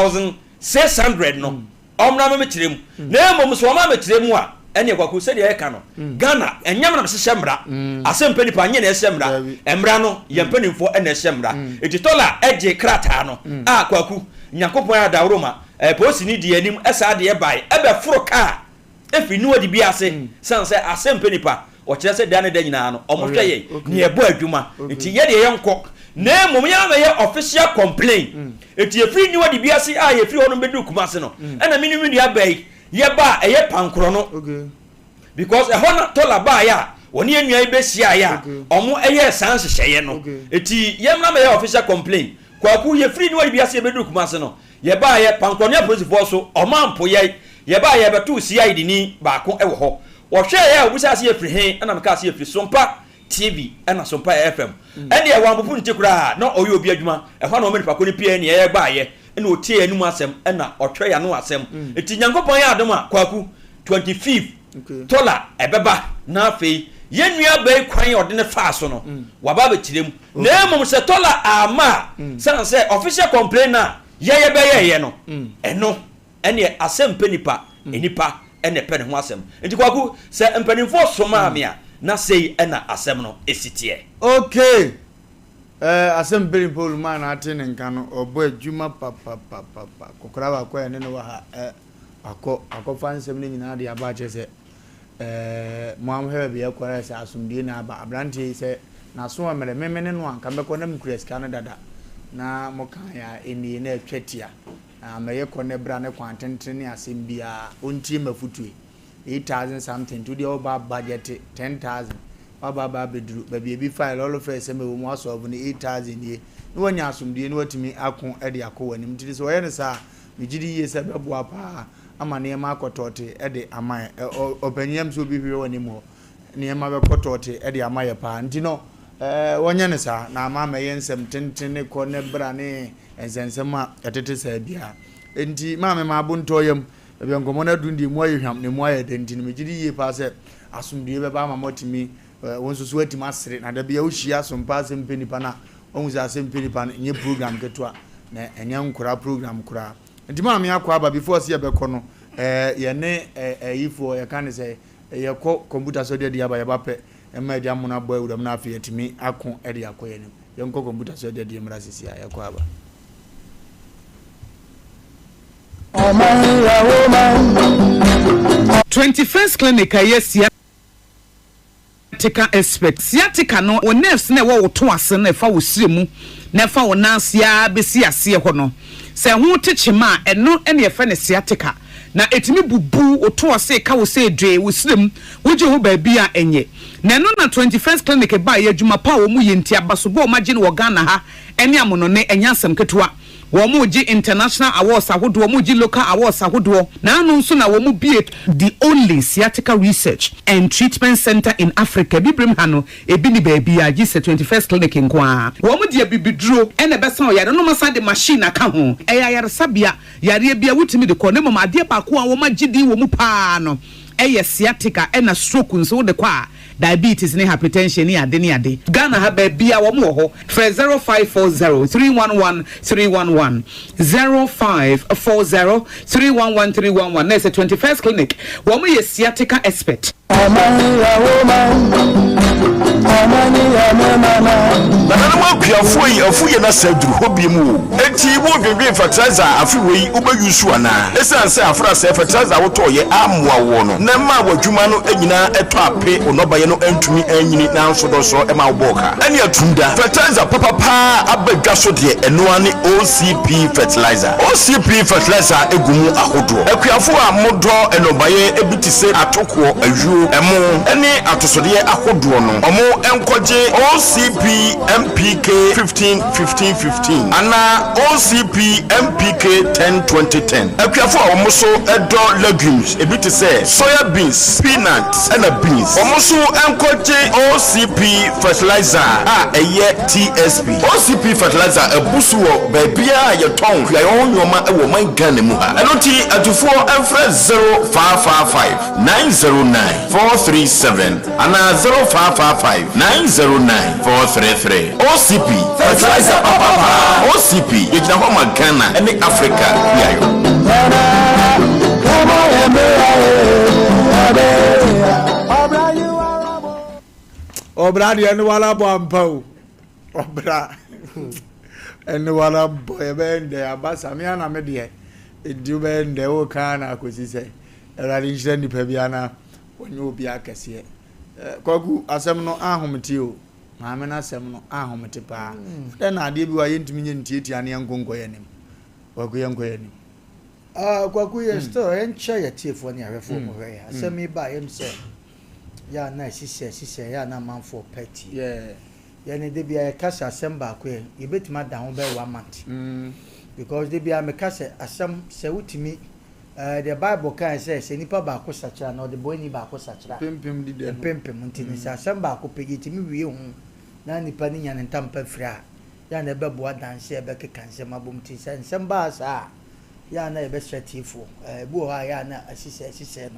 8,600 no, ɔmmra mɛmɛkyerɛ mu. Na mmom sɛ ɔma mɛkyerɛ mu a, ɛne Kwaku, sɛdeɛ yɛka no, Ghana ɛnyɛ me na mehyehyɛ mmara. Asɛm mpɛ nipa nyɛ na ɛhyɛ mmara. Mmara no yɛ mpanimfoɔ ɛna ɛhyɛ mmara. Eti tɔla ɛgye krataa no a, Kwaku, Nyankopɔn ayɛ adaworoma, polisini di anim ɛsaa deɛ bae ɛbɛforo kaa efi niwɔde bi ase san sɛ asɛm mpɛ nipa ɔkyerɛ sɛ da ne da nyinaa no ɔmo hwɛ yɛn ne yɛbɔ adwuma. Nti yɛ deɛ yɛnkɔ, na mmom yɛn abɛyɛ official complain. Eti efiri niwɔde bi ase a yɛfiri hɔ no bɛduru Kumase no, ɛna mi ne mi nua bɛyi yɛba a ɛyɛ pankorɔ no, because ɛhɔ na tɔla baayɛ a wɔne yɛn nua yi bɛhyia yɛ a ɔmo ɛyɛ saa nhyehyɛeɛ no. Eti yɛn na bɛyɛ official complain. Kwaku, yɛfiri niwɔde bi ase yɛbɛduru Kumase no, yɛbaa yɛ pankorɔ ne apolisifoɔ so ɔmo ampo yɛ. Yɛbaa yɛ bɛto CID ni baako ɛwɔ hɔ. Wɔhwɛ yɛ a, obisa ase yɛfiri he, ɛna meka ase yɛfiri Sompa TV ɛna Sompa FM. Ɛne ɛwɔ ampopo nti koraa na ɔyɛ obi adwuma ɛhɔ na ɔma nipa ko no pie ne ɛyɛ baayɛ, ɛna ɔtie anim asɛm, ɛna ɔtwerɛ yɛ ano asɛm. Nti Nyankopɔn yɛ adom a, Kwaku, 25 tɔla ɛbɛba na afei yɛn nua bɛyi kwan a ɔde ne faa so no waba abɛkyerɛ mu. Na mmom sɛ tɔla ama a, san sɛ official complain a yɛyɛ bɛyɛɛyɛ no, ɛno ɛneɛ asɛm pɛ nipa, nipa ɛna ɛpɛ ne ho asɛm. Nti Kwaku, sɛ mpanimfoɔ somaa me a, na sei ɛna asɛm no ɛsi teɛ. Okay, asɛm pɛ nipa olumaa na ate ne nka no, ɔbɔ adwuma papapapapa. Kɔkora baako a ɛne no wɔ ha, akɔ akɔfa nsɛm no nyinaa de aba akyerɛ sɛ mo ahwɛ baabi ɛkɔ ayɛ sɛ asomdue na aba. Aberanteɛ yi sɛ n'aso mmerɛ meme ne no a, nka mɛkɔ na mekura sika no dada na mo kan a ɛnie na atwa tia na mɛyɛ kɔ ne bra ne kwan tentene ne asɛm biara ɔntie m'afutue. 8,000 something nti wodeɛ woba budget 10,000, waba aba abɛduru baabi ebi fa lɔɔre fɛ sɛ mɛwɔ mu asɔɔbo no 8,000 nie na wanya asomdue na watumi ako de akɔ w'anim. Nti sɛ wɔyɛ no saa, megye di yie sɛ ɛbɛboa paa ama nneɛma akɔ tɔɔte de ama yɛ. Ɔpanyin am sɛ obi hwehwɛ w'anim hɔ, nneɛma bɛkɔ tɔɔte de ama yɛ paa. Nti no wɔnyɛ no saa na ama amɛyɛ nsɛm tenten ne kɔ ne bra ne nsɛnsɛm a ɛtete saa biara. Nti maame ma abontɔ yam baabi a nkɔmmɔ no aduru deɛ, emu ayɛ hwam na emu ayɛ dɛ. Nti no megye di yie paa sɛ asomdue bɛba ama moatumi, wo nso so woatumi asere. Na da bia wohyia Asompa Asɛm Pɛ Nipa no a, wahu sɛ Asɛm Pɛ Nipa no ɛnyɛ program ketewa na ɛnyɛ nkora program koraa. Nti maame akɔ aba. Before sɛ yɛbɛkɔ no, yɛne ɛyifoɔ yɛka ne sɛ yɛkɔ kɔmputa so de adi aba. Yɛba pɛ ɛma agya mono abɔ awuram na afei yɛtumi ako de akɔ yɛn anim. Yɛnkɔ kɔmputa so de adi mmra sisi a yɛkɔ aba. 21st Clinic a ɛyɛ sciatica expert. Sciatica no, wo nerves na ɛwɔ wo to ase no, ɛfa wo srɛ mu na ɛfa wo nan ase ara bɛsi aseɛ hɔ no, sɛ ɛho te kyema a, ɛno na yɛfrɛ no sciatica. Na ɛtumi bubu wo to ase, ka wo sɛ dwee wo srɛ mu, wogye ho baabi a ɛnyɛ. Na ɛno na 21st Clinic baeɛ, adwuma pa a wɔn yɛ nti, abasobɔ a wɔagye no wɔ Ghana ha ne amonɔne, ɛnyɛ asɛm ketewa. Wɔn regye international awards ahodoɔ, wɔn regye local awards ahodoɔ. Na ano nso na wɔn bie the only sciatica research and treatment center in Africa. Bibirem ha no, ebi ni baabi a gye sɛ 21st Clinic nko ara. Wɔn de abibiduro na ɛbɛsa ɔyare no, na wɔasan de machine aka ho. Ɛyɛ ayaresabea, yareɛ biara wotumi de kɔ. Na mmom adeɛ baako a wɔn agye din wɔ mu paa no yɛ sciatica ɛna stroke nso wode kɔ a, diabetes ne hypertension ne ade ne ade. Ghana ha baabia wɔn wɔ hɔ. Frɛ 0540 311 311, 0540 311 311 na ɛsɛ 21st Clinic, wɔn yɛ sciatica expert. Nananom akuafoɔ yi, afu yɛ na sɛ aduru hɔ biem o. Enti wodwendwen fertilizer a afe wei wobɛ use anaa? Esiane sɛ afra sɛ fertilizer a wotɔɔyɛ ammoa woɔ no na ɛmaa w'adwuma no nyinaa ɛtɔ ape, wo nnɔbaeɛ no antumi anyini nanso dɔsɔ ɛma wobɔɔ ka. Ɛne atum da. Fertilizer papa paa aba dwa so deɛ ɛno ara ne OCP fertilizer. OCP fertilizer gu mu ahodoɔ. Akuafoɔ a modɔ nnɔbaeɛ bi te sɛ atokoɔ, ayuo, ɛmo ne atosodeɛ ahodoɔ no, ɔmo nkɔgye OCP MPK 15 15 15 anaa OCP MPK 10 20 10. Akuafo a wɔn nso dɔ legumes ebi te sɛ soya beans, peanuts ɛna beans, wɔn nso nkɔgye OCP fertilizer a ɛyɛ TSP. OCP fertilizer abu so wɔ baabiara a yɛtɔn kuayɔ ho nnoɔma wɔ ɔman Ghana mu ha. Ɛno nti atufoɔ mfrɛ 0555 909 437 anaa 0555. 909 433. OCP, fertilizer papa paa. OCP, yɛgyina hɔ ma Ghana ne Africa kuayɔ. Ɔbra deɛ ɛne wala bɔ ampa o. Ɔbra ɛne wala bɔ yɛbɛyɛ ndɛ aba sa me ana me deɛ nti wobɛyɛ ndɛ woka na akɔsi sɛ Awurade nhyira nnipa bi ana wɔnyɛ obi akɛseɛ. Kwaku asɛm no ahomete o. Maame no asɛm no ahomete paa. Dɛn na adeɛ bi wɔ a yɛntumi nyɛ ntiatia ne yɛnko nkɔ yɛn anim. Kwaku yɛnkɔ yɛn anim. Ah, Kwaku yɛ still yɛnkyɛ yɛ tiefoɔ ne ahwɛfoɔ mu hwɛ yɛ asɛm yi ba yɛm sɛ yɛ a na ɛsisɛ ɛsisɛ yɛ a na amanfoɔ pɛ tie. Yɛne de bia yɛka sɛ asɛm baako yɛ yɛbɛtumi ada ho bɛyɛ one month because de bia meka sɛ asɛm sɛ wotumi ɛɛ deɛ Bible kan sɛ sɛ nipa baako sakyera na ɔde bɔnni baako sakyera mpempem di dɛ no mpempem nti ne sɛ asɛm baako pɛ yɛtumi wie ho na nipa ne nya ne ntampa firi a yɛ a na ɛbɛboa danse a ɛbɛkeka nsɛm abom. Nti sɛ nsɛm baa saa a yɛ a na yɛbɛsrɛ tiefoɔ. Ɛɛ ebi wɔ hɔ a yɛ a na asisɛ asisɛ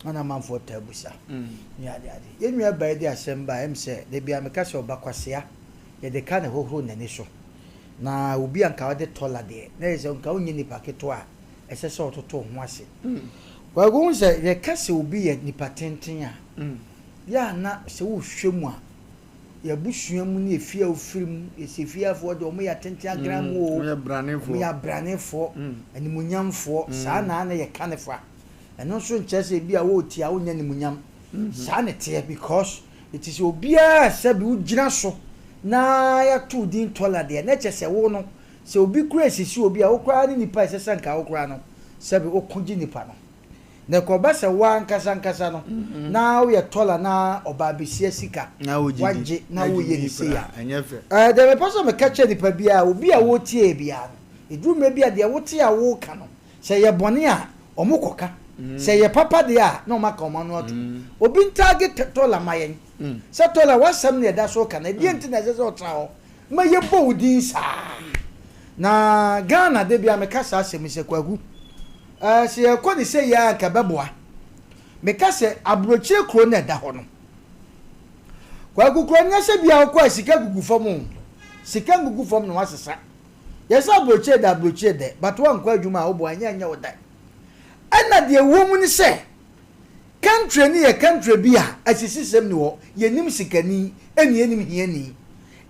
no na amanfoɔ taa busa ne ade ade. Yɛn nua baa yi de asɛm baa ɛm sɛ da bi a meka sɛ ɔba kwasea yɛde ka ne hohoro n'ani so. Na obi a nka ɔde tɔla deɛ na yɛ sɛ nka wonyɛ nipa ketewa a ɛsɛ sɛ ɔtoto wo ho ase. Kwaku hu sɛ yɛka sɛ obi yɛ nipa tenten a yɛ a na sɛ wohwɛ mu a yɛabusua mu ne efie a wofiri mu, yɛsɛ efieafoɔ deɛ wɔn yɛ atenten agran mu o, wɔn yɛ abranefoɔ, animuonyamfoɔ, saa na na yɛka ne fa. Ɛno nso nkyerɛ sɛ ebi a wɔretie a wonyɛ animuonyam. Saa na ɛteɛ because ɛte sɛ obiara sɛbi wogyina so na yɛato din tɔla deɛ na kyerɛ sɛ wo no sɛ obi kura esisi obi a wo koraa ne nipa a ɛsɛ sɛ nka wo koraa no sɛbi woko gye nipa no. Na ɛkɔba sɛ wo ankasa ankasa no na woyɛ tɔla na ɔbaa besia sika wagye na woyɛ ne sei a, ɛɛ deɛ mepɛ sɛ meka kyerɛ nipa biara, obi a wotie biara no, ɛduru mmerɛ bi a deɛ wote a woka no, sɛ ɛyɛ bɔne a, wɔn kɔka, sɛ ɛyɛ papa deɛ a, na wɔn aka wɔn ano atom. Obi ntaage tɔla ma yɛn sɛ tɔla w'asɛm na ɛda so reka no, ɛdeɛn nti na ɛsɛ sɛ ɔtena hɔ ma yɛbɔ wo din saa? Na Ghana da biara meka saa asɛm yi sɛ Kwaku, Ɛɛ, sɛ yɛkɔ no sei ara a anka ɛbɛboa. Meka sɛ, aburokyire kuro no a ɛda hɔ no, Kwaku kuro nyɛ sɛ bia wokɔ a sika gugu fam o. Sika ngugu fam na wasesa. Yɛ sɛ aburokyire dɛ aburokyire dɛ, but woankɔ adwuma a woboa ɛnyɛ ɛnyɛ wo dɛ. Ɛna deɛ ɛwɔ mu ne sɛ, country no yɛ country bi a asisisɛm ni hɔ, yɛnnim sikani ɛna yɛnnim hiani.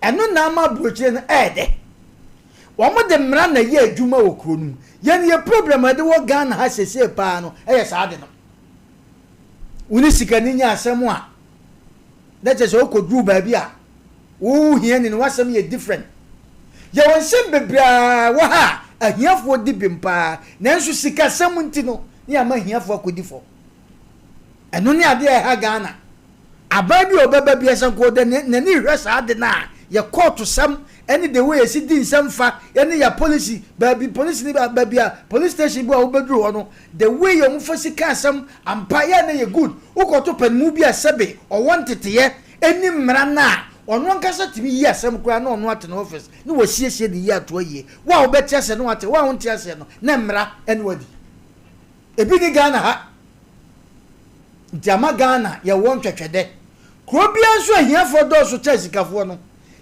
Ɛno na ama aburokyire no ɛɛdɛ. Wɔn de mmara na ɛyɛ adwuma wɔ kuro no mu. Yɛn yɛ problem a yɛde wɔ Ghana ha seesei paa no yɛ saa ade no. Wo ne sikani nya asɛm a, na kyerɛ sɛ wokɔduru baabi a wo hiani no w'asɛm yɛ different. Yɛwɔ nsɛm bebree a wɔ ha a ahiafoɔ di bem paa, nanso sikasɛm nti no ne yɛama ahiafoɔ akɔdi fɔ. Ɛno ne adeɛ a ɛha Ghana. Aban bi a ɔbɛba biara sɛ nka ɔde n'ani rehwɛ saa ade no a, yɛ kɔɔto sɛm ne the way yɛsi di nsɛm fa ne yɛ policy baabi police ni baabi a police station bi a wobɛduru hɔ no the way wɔn fa si ka asɛm ampa yɛ na yɛ good. Wokɔto panimu bi a sɛbe ɔwɔ nteteyɛ ɛni mmara no a ɔno ankasa tumi yi asɛm koraa na ɔno atena office na wasiesie de yi ato ayie. Wo a wobɛte aseɛ no wate, wo a wonte aseɛ no na mmara ne wadi. Ebi ni Ghana ha. Nti ama Ghana yɛwɔ ntwɛtwɛdɛ. Kuro biara nso ahiafoɔ dɔɔso kyɛn asikafoɔ no.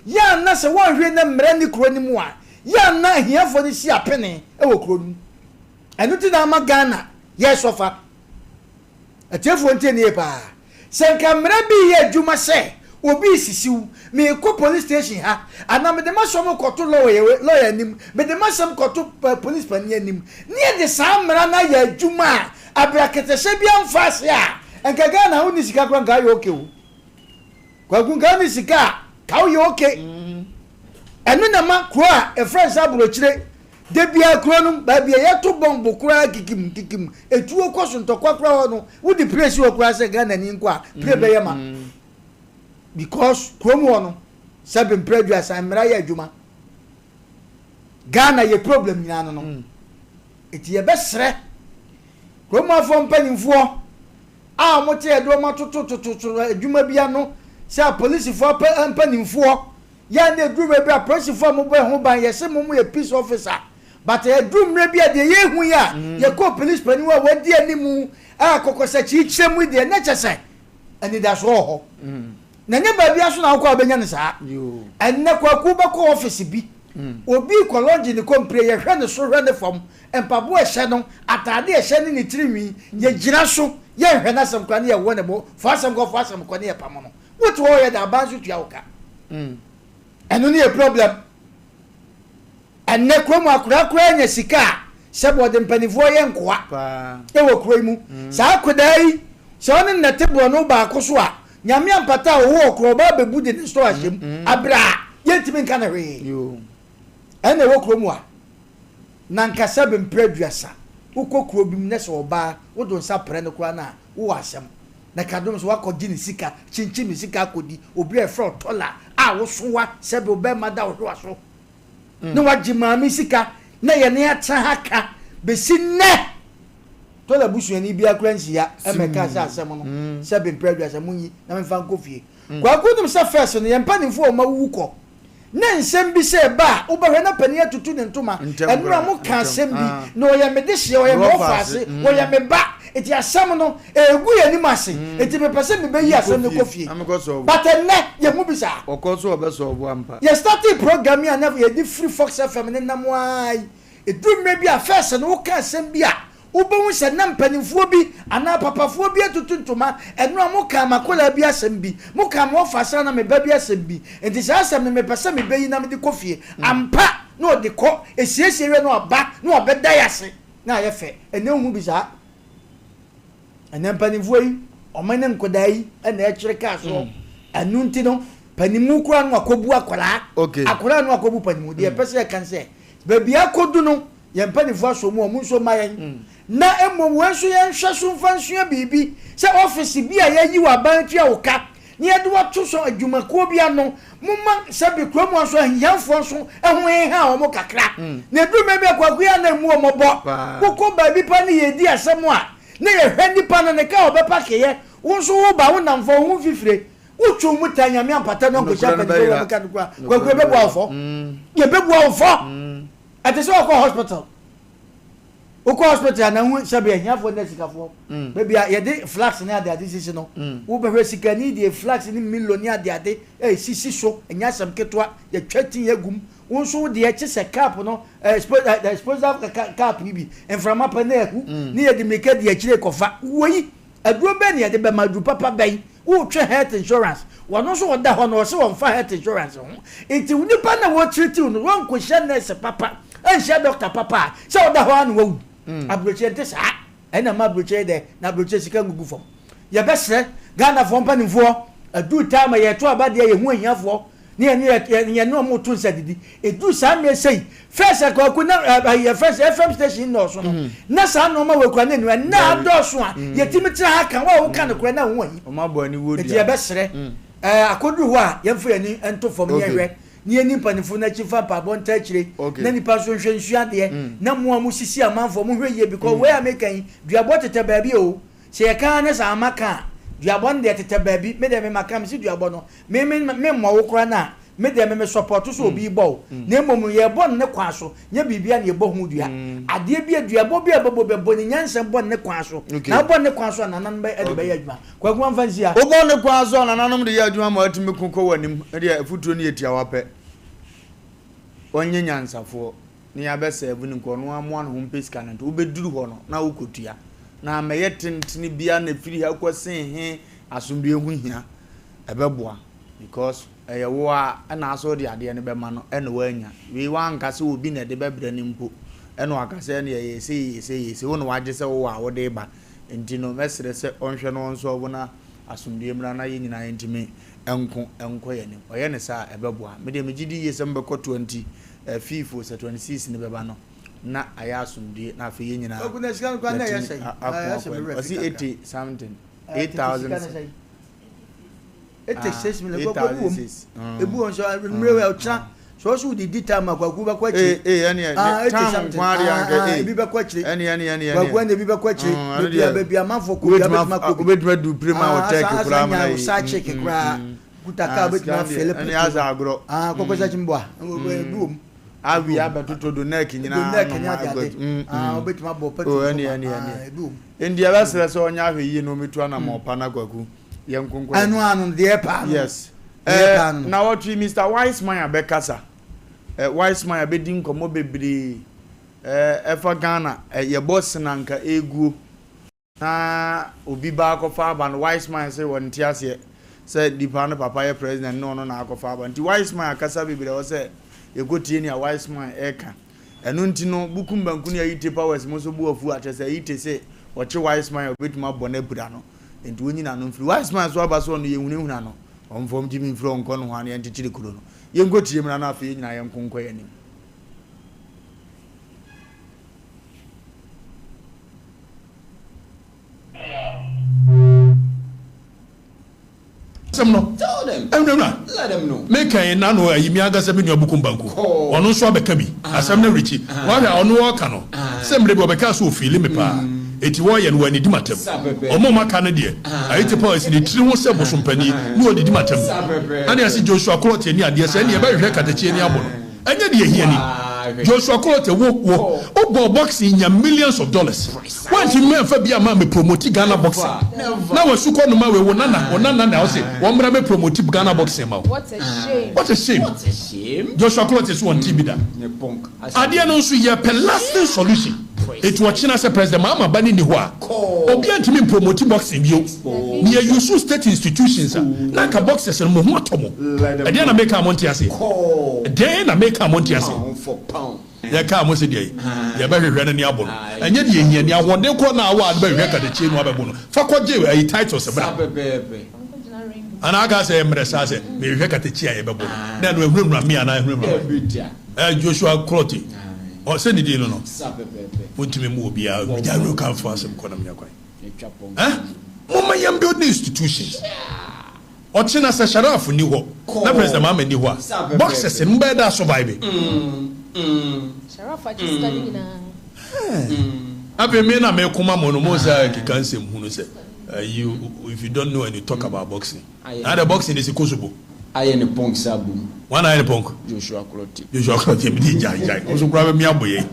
Yɛ a na sɛ woanhwɛ na mmara nni kuro no mu a, yɛ a na ahiafoɔ no si apene wɔ kuro no mu. Ɛno nti na ama Ghana yɛresɔfa. Atiefoɔ ntie no yie paa. Sɛ nka mmara bi reyɛ adwuma sɛ obi resisi wo, merekɔ police station ha, anaa mede m'asɛm rekɔto lawyer anim, mede m'asɛm kɔto police panin anim, ne yɛde saa mmara no ayɛ adwuma a, abrakɛtɛhyɛ biara mfa ase a, nka Ghana wonni sika koraa nka woyɛ okay o. Kwaku nka wonni sika a, ka woyɛ okay. Ɛno na ɛma kuro a yɛfrɛ no sɛ aburokyire, da biara kuro no baabi a yɛto bɔmbo koraa kikim kikim, etuo kɔ so ntɔkwa koraa hɔ no, wode pire si hɔ koraa sɛ Ghanani nko a, pire bɛyɛ ma. Because kurom hɔ no, sɛbe mpere aduasa, mmara yɛ adwuma. Ghana yɛ problem nyinaa no no. Eti yɛbɛsrɛ kurom afoɔ mpanyinfoɔ a wɔte yɛde wɔn atotototo adwuma bi ano sɛ apolisifoɔ mpanimfoɔ yɛ a na ɛduru mmerɛ bi a apolisifoɔ a mobɔ ɛho ban yɛse mo mo yɛ peace officer but ɛduru mmerɛ bi a deɛ yɛhu yi a mm. yɛkɔɔ police panin a wadi animu a kɔkɔsakyi kyerɛ mu deɛ na kyɛ sɛ anidasoɔ wɔ hɔ mm. Na ɛnyɛ baabiara nso na wokɔ a wobɛnya no saa. Ɛnnɛ Kwaku wobɛkɔ office bi, obi rekɔ lɔngye ne kɔmpire, yɛhwɛ ne soro hwɛ ne fam, mpaboa a ɛhyɛ no, ataade a ɛhyɛ ne ne tiri nwi, yɛgyina so, yɛnhwɛ n'asɛm koraa ne yɛwɔ ne bo, fa asɛm kɔ, fa asɛm kɔ ne yɛpamo no. Wote hɔ yɛ dɛn, aban nso tua wo ka. Ɛno ne yɛ problem. Ɛnnɛ kurom akwadaa koraa nya sika a, sɛbe ɔde mpanimfoɔ yɛ nkoa wɔ kuro yi mu. Saa akwadaa yi, sɛ ɔne no te borɔno baako so a, Nyame ampata a ɔwɔ ɔkorɔ ɔba abɛbu de ne store ahyɛ mu aberɛ a yɛntumi nka no hwee. Ɛnna ɛwɔ kurom a, na nka sɛbe mprɛ aduasa wokɔ kuro bi mu na sɛ ɔbaa wode wo nsa prɛ no koraa no a, wowɔ asɛm. Na ka dom sɛ woakɔgye ne sika, kyinkyim ne sika akɔdi, obi a yɛfrɛ wo tɔla a wosowa sɛbe wo bɛrima da wo hwewa so. na wagye maame sika na yɛne atena ha ka bɛsi nnɛ. Tola busuani biara koraa nhyia mmɛkaa sɛ asɛm no sɛ bempere aduasa monyi na memfa nkɔ fie. Kwaku nim sɛ first no yɛn mpanimfoɔ a wɔn awuwu kɔ na nsɛm bi sɛ ɛba a wobɛhwɛ na panin atutu ne ntoma ɛno a moka asɛm bi na ɔyɛ me dehyeɛ ɔyɛ me ɔfaase ɔyɛ me ba nti asɛm no Ɛregu yɛn anim ase, enti mepɛ sɛ mebɛyi asɛm no kɔ fie. But ɛnnɛ, yɛnhu bi saa. Yɛ startee program yi a na yɛde firi Fox FM no nam ara yi, ɛduru mmerɛ bi a, first no woka asɛm bi a, wobɛhu sɛ na mpanimfoɔ bi anaa papafoɔ bi atutu ntoma, ɛno a mokaa m'akwadaa bi asɛm bi, mokaa me wɔfa anaa me ba bi asɛm bi, enti saa asɛm no mepɛ sɛ mebɛyi na mede kɔ fie. Ampa, na ɔde kɔ, ɛsiesie wie na waba na wabɛda yɛn ase, na ayɛ fɛ. Ɛnnɛ wonhu bi saa. Ɛnɛ mpanimfoɔ yi, wɔn ne nkwadaa yi na ɛkyerɛ kaa soɔ. Ɛno nti no, panimu koraa no akɔbu akwadaa. Okay. Akwadaa no akɔbu panimu. Deɛ ɛpɛ sɛ yɛka ne sɛ, baabi akɔdu no, yɛn mpanimfoɔ asɔ mu, wɔn nso mma yɛn. Na mmom wɔn nso yɛnhwɛ so mfa nsua biribi sɛ ɔfese bi a yɛayi wɔ aban atua wo ka na yɛde wo ato so adwumakuo bi ano. Momma sɛbe kurom hɔ nso ahiafoɔ nso ho nheha wɔn kakra. Na ɛduru mmerɛ bi a Kwaku yɛ a na ɛmu wɔn mmɔbɔ. Wokɔ baabi pa ne yɛredi asɛm a, na yɛhwɛ nipa no ne kaa a ɔbɛpakeeɛ. Wo nso woba, wonam fa wo ho mfifire. Wotwe wo mu taa Nyame ampata no ankɔhyia mpanimfoɔ wɔ bɛka no koraa. Kwaku yɛbɛbua wo fɔ. Yɛbɛbua wo fɔ. Ɛte sɛ wɔkɔ hospital. Wokɔ hospital a na hu sɛbe ahiafoɔ ne asikafoɔ. Baabi a yɛde flax ne adeade sisi no, wobɛhwɛ sikani deɛ flax ne Milo ne adeade sisi so, ɛnyɛ asɛm ketewa, yɛtwa tin agu mu. Wo nso wo deɛ kye sɛ cup no, disposal cup yi bi, mframa pɛ na ahu, ne yɛde mmirika di akyire kɔfa. Woi, aduro bɛn na yɛde bɛma, aduru papa bɛn? Woretwe health insurance, wɔno nso ɔda hɔ no ɔse ɔmfa health insurance ho, nti nipa no a wɔretreatiw no wɔnkɔhyia nurse papa, anhyia doctor papa a, sɛ ɔda hɔ ara na wawu. Aburokyire nte saa, ɛna ɛma aburokyire yɛ dɛ, na aburokyire sika ngugu fam. Yɛbɛsrɛ Ghanafoɔ mpanimfoɔ, aduru time a yɛreto aba deɛ yɛhu ahiafoɔ, ne yɛne yɛ yɛne wɔn reto nsa didi. Ɛduru saa mmerɛ sei, first Kwaku na ɛɛ yɛfrɛ sɛ FM station nnɔɔso no, na saa nneɛma wɔ kura no nnu. Ɛnnɛ adɔɔso a yɛtumi tena ha ka, wo a woka nokorɛ na wo ho ahi. Enti yɛbɛsrɛ, ɛɛ akɔduru hɔ a yɛmfa yɛn ani nto fam ne yɛnhwɛ ne yɛnni mpanimfoɔ no akyi mfa mpaebɔ ntaa akyire na nnipa nso nhwɛ nsua adeɛ na mo a mosisi amanfoɔ monhwɛ yie because wei a meka yi duabɔ tetɛ baabi o. Sɛ yɛka ara ne sɛ ama ka a, duabɔ no deɛ tetɛ baabi, me deɛ me maka mese duabɔ no, me me me mmɔ wo koraa no a, me deɛ me me sɔpɔto sɛ obi rebɔ wo, na mmom no yɛrebɔ no ne kwan so, nyɛ biribiara na yɛbɔ ho dua. Adeɛ bi a duabɔ bi a bɛbɔ bɛbɔ ne nyansam bɔ no ne kwan so, na wobɔ no ne kwan so a nananom bɛ de bɛyɛ adwuma. Kwaku mamfa nsi ha. Wobɔ ne kwan so a nananom de yɛ adwuma ma watumi ko kɔ w'anim deɛ afutuo no yɛ tiawa pɛ. Ɔnyɛ nyansafoɔ. ne yɛabɛ serve no nka ɔno ara moa ne ho mpɛ sika no nti wobɛduru hɔ no na wokɔtua na ammɛyɛ tentene bia na firi ha kɔsen he asomdwoeɛ ho hia ɛbɛboa because ɛyɛ wo a ɛna asɛ wode adeɛ no bɛma no ɛna woanya wei woanka sɛ obi na ɛde bɛbrɛ no mpo ɛna waka sɛ ɛne ɛyɛ sei yɛ sei yɛ sei wo na wagye sɛ wowɔ a wode ba nti no mɛsrɛ sɛ ɔnhwɛ no ɔnsɔlvo na asomdwoeɛ mmra na yɛn nyinaa yɛntumi nko nkɔ yɛn anim ɔyɛ ne saa a ɛbɛboa me deɛ megye di yie sɛ mobɛkɔ 20 Fifo sɛ 26 no bɛba no na ayɛ asomdue na afei yɛn nyinaa Kwaku na sika no koraa na ɛyɛ yɛatumi sɛn? ako Ɛyɛ sɛ akɔ me anim. werɛ fi Ɔse kakra. 80 something, Ɛɛ tete sika 8000 ne sɛn? 86 million Kwaku ebi wɔ mu. 8006. Ebi wɔ nso mmerɛ wei ɔkyena sɛ ɔso wode di time a Kwaku bɛkɔ akyire. Ee ee ɛneɛ Ah, 80 time something. nko ara deɛ Ah, anka ah, ee ebi bɛkɔ akyire. ɛneɛ ɛneɛ ɛneɛ Kwaku ɛneɛ ɛne ebi bɛkɔ akyire. Mm, ɛno Baabi a deɛ baabi amanfoɔ kɔ biara wobɛtumi bɛtumi akɔ bi. wobɛtumi adu pire ma wɔ Ah, Turkey asa asa koraa ma nya na wo yi saa chick koraa. Kuta kaa Ah, wobɛtumi sika deɛ afele ɛne petrol. asɛ agorɔ. Ah, kɔkɔ sɛ kyimboa. Ebi wɔ mu. Awi abɛtoto do neck nyinaa Do neck nom ne ade agua ade. mm Ah, mm. wobɛtumi abɔ Oh, petrol ɛne so ma. ɛne Ah, ɛne. ebi wɔ mu. Nti yɛbɛsrɛ sɛ ɔnyɛ ahwɛ yie na ɔmɛtu anamɔ pa na kwaku. Yɛn nko nkɔ yɛn. Ɛno ano no deɛ ɛpaa no. Yes. Deɛ ɛpaa no no. Na wɔtwe Mister Wiseman abɛkasa. Eh, Wiseman abɛdi nkɔmmɔ bebree eh, ɛfa Ghana eh, yɛbɔ senanka ɛguo na obi ba akɔfa aba no. Wiseman sɛ wɔnte aseɛ sɛ nipa no papa yɛ president na ɔno na akɔfa aba, nti Wiseman akasa bebree ɛwɔ sɛ yɛkɔtie nea Wiseman ɛka. Ɛno nti no, Bukum Banku ne Ayite Powers mo nso bo afu akyerɛ sɛ Ayite se ɔkye Wiseman a obetumi abɔ no apira no. Enti wonyi n'ano mfiri. Wiseman nso aba sɛ ɔno yɛnhunahuna no, ɔmfa ɔmgye me mfiri ɔnkɔ nohoa na yɛnkyekyere kuro no. Yɛnkɔtie mmra na afei yɛn nyinaa yɛnko nkɔ yɛn anim. Asɛm no ɛwurawura meka yi nano ayi mi ankasa me nua Bukum Banku ɔno nso abɛka bi asɛm no awurikyi wahwɛ a ɔno ɔka no sɛ mmerɛ bi ɔbɛka sɛ ofeeli me paa eti wɔyɛ no wɔanidi matam ɔmo ɔmo aka no deɛ ayi te paa ɔsi ne tiri ho sɛ bosompani ne ɔdidi matam ɛne ase Joshua Clotte ani adeɛ sɛ ɛne ɛbɛhwehwɛ katakyie ne abɔ no ɛnyɛ deɛ ɛhia ni Joshua Clotte wo wo wobɔ boxing nya millions of dollars. Wantumi amfa bi amma ammɛ promote Ghana boxing. Na wasu kɔ noma wei wo nana wo nana na ɔse wɔn mmra mɛ promote Ghana boxing ma wo. What a shame. Joshua Clottey so ɔnte bi da. Adeɛ no nso yɛpɛ lasting solution. Eti ɔkyena sɛ President Mahama ba no nni hɔ a, obiara ntumi mpromote boxing bio. Na yɛ use state institutions a, na anka boxers no mo ho atɔ mo. Ɛdeɛn na meka a monte aseɛ? Ɛdeɛn na meka a monte aseɛ? Yɛkaa mo se deɛ yɛbɛhwehwɛ no ne abo no, ɛnyɛ deɛ ɛhia ni. Ahoɔden korɔ no a wɔ a de bɛhwehwɛ katakyie no abɛbo no, fa kɔgye ayi titles bra. Anaa aka sɛ mmerɛ saa sɛ mehwehwɛ katakyie a yɛbɛbo no, na ɛno ahunahuna me anaa ahunahuna me. Eh, Joshua Clottey, ɔ sɛ ne din no no, montumi mu obiara, gya no kamfo asɛm kɔ na menya kwan. Eh, momma yɛn build institutions. Ɔkyena sɛ Sharaf nni hɔ na President Mahama nni hɔ a, boxers no mobɛyɛ dɛ a survive. Sharaf agye sika no nyinaa. Afei me na meko ma mo no mo sɛ keka nsɛm hunu sɛ you if you don't know and you talk about boxing. Na the boxing is Kosovo. Ayɛ ne punk sɛ abom. Wɔn ayɛ ne punk. Joshua Clottey. Joshua Clottey mi di gyae gyae. Ɔso koraa bɛ mi abɔ yɛ.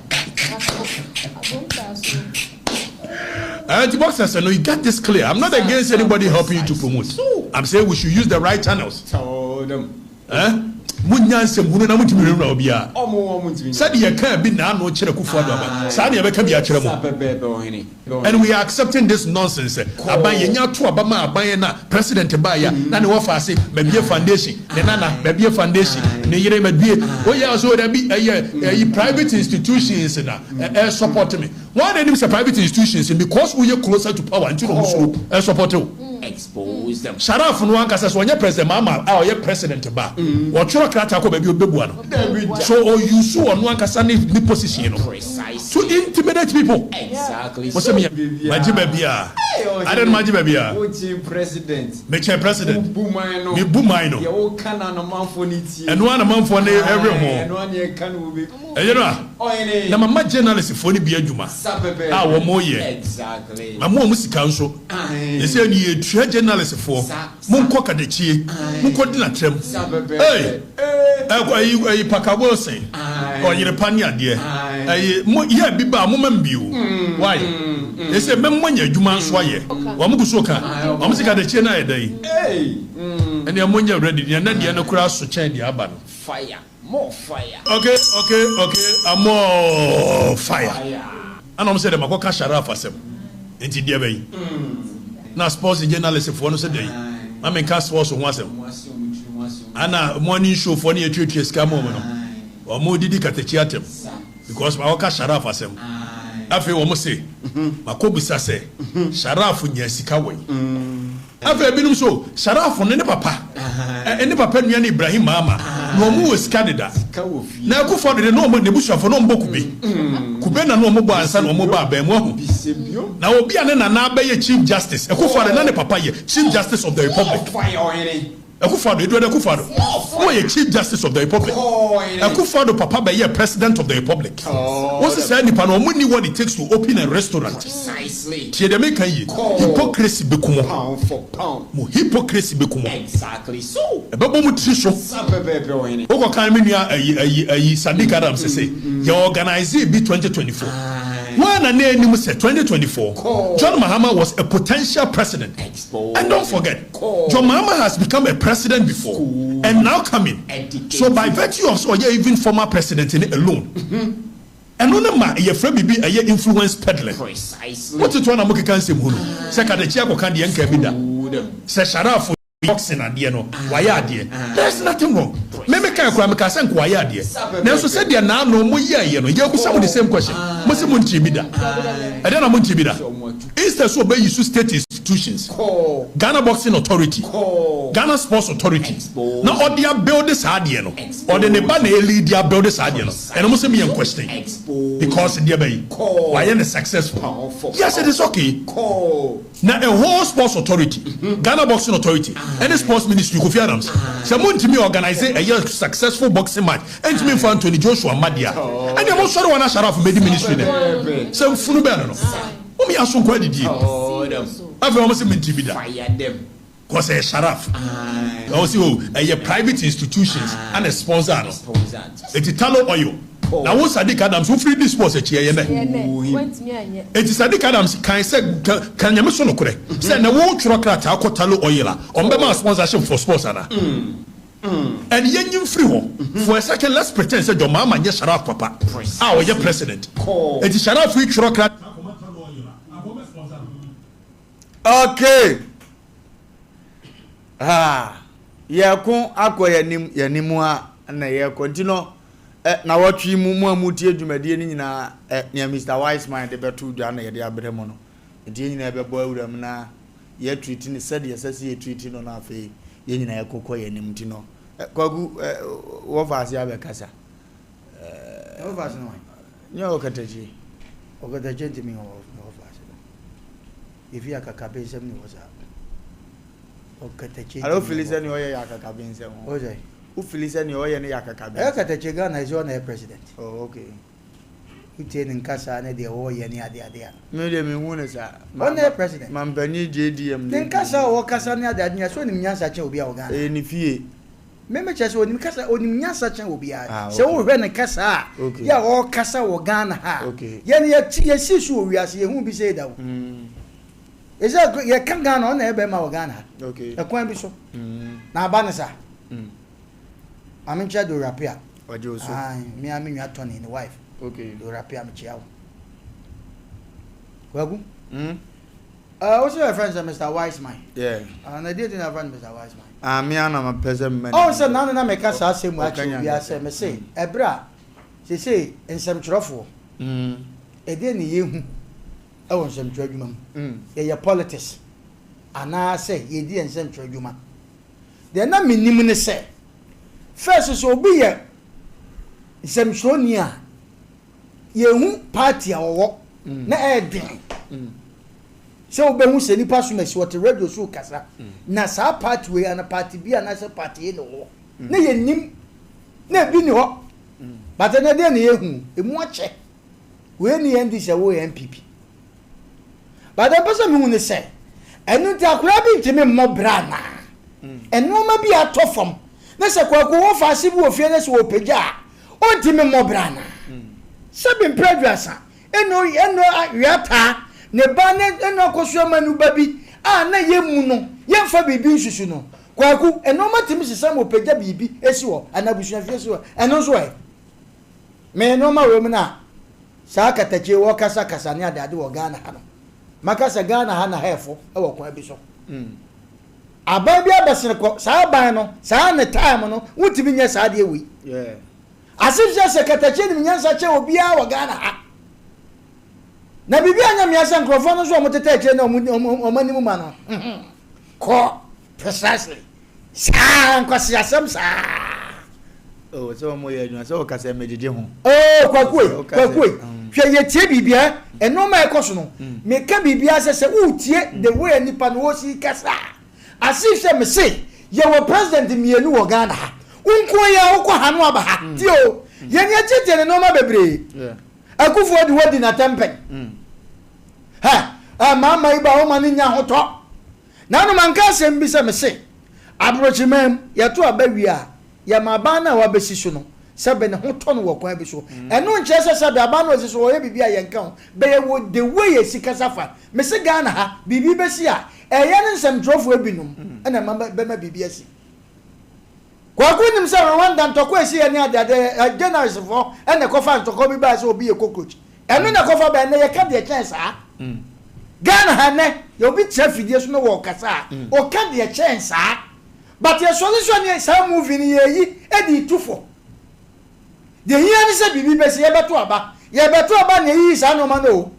Nti boxers no, you get this clear. I'm not against anybody helping you to promote. I'm saying we should use the right channels. Eh? Munya nsɛmhunu na mutumi hwehwɛ obiara. Sɛdeɛ yɛkaa bi naano kyerɛ Kufuor aba, saa na yɛbɛka bi akyerɛ mo. And we are accepting this nonsense. Aban yɛnya ato aba ma aban na president baeɛ a na ne wɔfa ase mabie foundation, ne nana mabie foundation, ne yere mabie. Woyɛ so dabi ɛyɛ ɛyi private institutions na ɛ support me. Wɔn na anim sɛ private institutions because woyɛ closer to power nti na ɔmo suro ɛ support wo. Expose them. Sharaf no ankasa sɛ ɔnyɛ president Mahama a ɔyɛ president ba a, ɔtwerɛ krataa kɔ baabi a ɔbɛbua no. So ɔ use ɔno ankasa ne ne position no to intimidate people. Exactly. Mo sɛ me magye baabi a, adɛn na magye baabi a? Wokyen president. Mekyɛn president. Wobu man no. Mebu man no. Deɛ woka no anamanfoɔ no tie. Ɛno ara na manfoɔ no ɛwere ho. Ɛno ara na yɛka no wɔ baabi. Ɛyɛ no a, na mama journalist foɔ no bi adwuma a wɔn yɛ. Mama wɔn sika nso. Ɛsɛ ni yɛtua journalist foɔ. Monkɔ kadakyie, monkɔ di n'atrɛm. Ei, ɛkɔ ayi ayi Parker Wilson, ɔyere pa ne adeɛ. Ɛyi mo yɛ bi ba a moma me bi o. Why? Ɛsɛ mɛma nya adwuma nso ayɛ. Wɔn gu so ka. Wɔn se kadakyie no ayɛ dɛn? Ɛnea monyɛ ready. Nea na deɛ no koraa so kyɛn deɛ aba no. More fire. Ok ok ok I'm more fire Ɛna ɔmo sɛ dɛ makɔ ka Sharaf asɛm nti deɛ bɛyi na sports journalist foɔ no sɛ dɛn ma me nka sports ho asɛm ɛna morning show foɔ no yɛtuatua sika ma ɔmo no ɔmo didi katakyi atɛm because makɔ ka Sharaf asɛm afei ɔmo se makɔ bisa sɛ Sharaf nya sika wɔ yi. Afei ebinom nso, Sharaf no ne papa ne papa nua ne Ibrahim Mahama, na wɔn wɔ sika deda. Na Akufo Addo de, na wɔn n'abusuafo na wɔbɔ kube. Kube na na wɔbɔ ansa na wɔba aban mu, wahu. Na obi a ne nana abɛyɛ Chief Justice, Akufo Addo, na ne papa yɛ Chief Justice of the Republic. Akufo-Addo, Edward Akufo-Addo, na ɔyɛ Chief Justice of the Republic. Akufo-Addo papa bɛyɛɛ President of the Republic. Wose saa nnipa no, wɔn nni what it takes to open a restaurant. Tie deɛ meka yie, hypocrisy bɛku mo. Mo hypocrisy bɛku mo. Ɛbɛbɔ mo tiri so. Wokɔ kan me nua ayi ayi ayi Sadiq Adams sese, yɛ organise bi 2024. Wɔn Ghana na anim sɛ 2024 John Mahama was a potential president and don't forget John Mahama has become a president before and now coming so by virtue of sɛ ɔyɛ even former president no alone ɛno no ma yɛfrɛ biribi ɛyɛ influence peddling. Wote toa na mokeka nsɛm hunu sɛ Katakyi akɔka deɛ nkaa bi da sɛ Sharaf Boxing adeɛ no wayɛ adeɛ there is nothing wrong me me kae koraa me kaa sɛ nka wayɛ adeɛ nanso sɛdeɛ naano mo yɛɛyɛ no yɛbusa mo the same question mo se mo ntee bi da ɛdeɛn na mo ntee bi da instead sɛ ɔbɛ use state institutions Ghana Boxing Authority Ghana Sports Authority na ɔde abuild saa adeɛ no ɔde ne ba na ɛleadi abuild saa adeɛ no ɛno mo se me yɛn question because deɛ bɛyi wayɛ no successful yes it is okay. Na a whole sports authority, Ghana Boxing Authority ɛne sports ministry, Kofi Adams, sɛ montumi organise ɛyɛ successful boxing match ɛntumi nfa Anthony Joshua mma deɛ a, ɛneɛ monsɔre wɔn Asharaf mmɛdi ministry no sɛ mfunu bɛn no no. Mom yɛ aso nkɔ adidie. Afei wɔn se mentumi da. Cause ɛyɛ sharaf. Na ɔsi o ɛyɛ private institutions ɛna sponsor no. Eti Tullow Oil. Na wo Sadiq Adams wo firi di sports akyi ɛyɛ nɛ. Eti Sadiq Adams kan sɛ ka nyame so nokorɛ sɛ nɛ wo twerɛ krataa kɔ Tullow Oil a ɔmo bɛma wo sponsorship for sports ana? And yɛnyi mfiri hɔ for a second let's pretend sɛ John Mahama nyɛ sharaf papa a ɔyɛ president. Eti sharaf yi twerɛ krataa kɔma Tullow Oil a anka ɔmo bɛ sponsor no? Okay. Ah, yɛko akɔ yɛnim yɛnim a na yɛkɔ nti no eh, na wɔtwe mu mu a mutie dwumadie no nyinaa eh, nea Mr. Wiseman de bɛto dwa na yɛde abrɛ mu no nti yɛn nyinaa bɛbɔ awura mu na yɛtriti no sɛdeɛ ɛsɛ sɛ yɛtriti no na afei yɛn nyinaa yɛkɔkɔ yɛnim nti no eh, kwaku eh, wɔfa ase abɛkasa eh, wɔfa ase no nyɛ ɔkatakyi ɔkatakyi ntumi wɔfa ase no Efi akakabensɛm ne hɔ saa. Ɔkatakyie Ara ofili sɛ nea ɔyɛ yɛ akakabensɛm ho. Ɔsɛ. Wofili sɛ nea ɔyɛ no yɛ akakabensɛm. Ɛyɛ katakyie Ghana ɛsɛ ɔna yɛ president. Oh okay. Wotie ne nkasaa ne deɛ ɔyɛ ne ade ade a. Me deɛ me hu ne saa. Ɔna yɛ president. Mampanin JDM ne nkasaa a ɔkasa ne ade ade nyinaa sɛ ɔnim nyansa kyɛn obi a wɔ Ghana. Ɛyɛ ne fie. Me me kyerɛ sɛ onim kasa onim nyansa kyɛn obiara. Ah, okay. Sɛ wohwɛ ne kasa a, okay. yɛ a ɔrekasa wɔ Ghana ha a, okay. yɛn yɛte yɛsi so wɔ wiase yɛhu bi sɛ da o. Mm. Ɛsɛ yɛka Ghana ɔna yɛ bɛrima wɔ Ghana ha. Okay. Ɛkwan bi so. Mm. Na aba ne sa. Mm. Maame nkyerɛ Dora Pia. Ɔgye o so. Ah, me a me nua Tony ne wife. Okay. Dora Pia mekyia wo. Kwaku. Mm. Uh, what's your friend, Mr. Wiseman? Yeah. Uh, na deɛ ti na friend Mr. Wiseman. Ah, me ana ma pɛ sɛ mma. Ɔn sɛ nanu na meka saa asɛm mu akyerɛ obiara sɛ mese ɛberɛ a seesei nsɛmtwerɛfoɔ ɛdeɛn na yɛhu ɛwɔ nsɛmtwerɛ adwuma mu? Yɛyɛ politics anaasɛ yɛdi yɛn nsɛmtwerɛ adwuma? Deɛ na menim ne sɛ first sɛ obi yɛ nsɛmtwerɛni a yɛhu party a ɔwɔ na ɛyɛ den sɛ wobɛhu sɛ nipa som asi ɔte radio so kasa na saa party wei ana party bi anaasɛ party A na ɔwɔ na yɛnim na ebi ni hɔ but ɛnɛ deɛ na yɛhu emu akyɛ wei ni NDC ɛwɔ yɛ NPP but ɛmpɛ sɛ mehu ne sɛ ɛno nti akwadaa bi ntumi mmɔ bra anaa nneɛma bi atɔ fam na sɛ kwaku wɔ faase bi wɔ fie na sɛ wɔpagya a ɔntumi mmɔ bra anaa sɛbi mpere aduasa Eno eno Wiataa ne ba ne eno Akosua Manu ba bi a na yɛmmu no, yɛmfa biribi nsusu no. Kwaku, nnoɔma tumi sesa ma ɔpagya biribi si hɔ anaa abusuafie si hɔ. Ɛno nso ɛ? Me nnoɔma wei mu no a saa katakyie wɔkasa kasa ne adeade wɔ Ghana ha no, maka sɛ Ghana ha na hɛɛfo wɔ kwan bi so. Aban bi abɛsene kɔ, saa aban no, saa ne time no, wontumi nyɛ saa adeɛ wei. Asif sɛ sɛ katakyie nim nyansa kyɛn obiara wɔ Ghana ha. Na biribi anyɛ mmea sɛ nkurɔfoɔ no nso a wɔtetɛ akyire na wɔn anim ma no. Kɔ precisely. Saa nkwaseasɛm saa. Oh, sɛ wɔn yɛ adwuma sɛ wɔkasa mmegyegye ho. Oh, kwakue, kwakue. Hwɛ yɛtie biribiara, nneɛma a ɛkɔ so no. Meka biribiara sɛ sɛ woretie the way a nipa no wɔsi kasa a. As if sɛ mese yɛwɔ president mienu wɔ Ghana ha. Wo nkoa yi a wokɔ ha no aba ha. Tie o, yɛn yɛkyekyɛ ne nnoɔma bebree. Akuffo Addo wadi n'atɛm pɛn. Hɛ, ɛ maama yi ba woma no nya ahotɔ. Nano manka asɛm bi sɛ mese abrokyiman mu yɛto aba wie a yɛma aban no a wabɛsi so no. Sɛbe ne ho tɔ no wɔ kwan bi so. Ɛno nkyerɛ sɛ sɛbe aban no a ɔsi so ɔyɛ biribi a yɛnka ho. Bɛyɛ wɔ the way yɛsi kasa fa. Mese Ghana ha, biribi bɛsi a, ɛyɛ ne nsɛmtwerɛfoɔ binom na ɛma bɛma biribi asi. Kwaku nim sɛ Rwanda ntɔkwa a ɛsiiɛ ne adeade, ɛ, journalist foɔ na ɛkɔfaa ntɔkwa bi baeɛ sɛ obi yɛ cockroach. Ɛno na ɛkɔfa baeɛ. Nnɛ yɛka deɛ ɛkyɛn saa. Ghana ha nnɛ, yɛ obi tena afidie so na ɔɔkasa a, ɔka deɛ ɛkyɛn saa. But yɛsɔre so a ne saa movie no yɛyi de retu fo. Deɛ ɛhia ne sɛ biribi bɛsi, yɛbɛto aba. Yɛbɛto aba na yɛyiyi saa nnoɔma no o.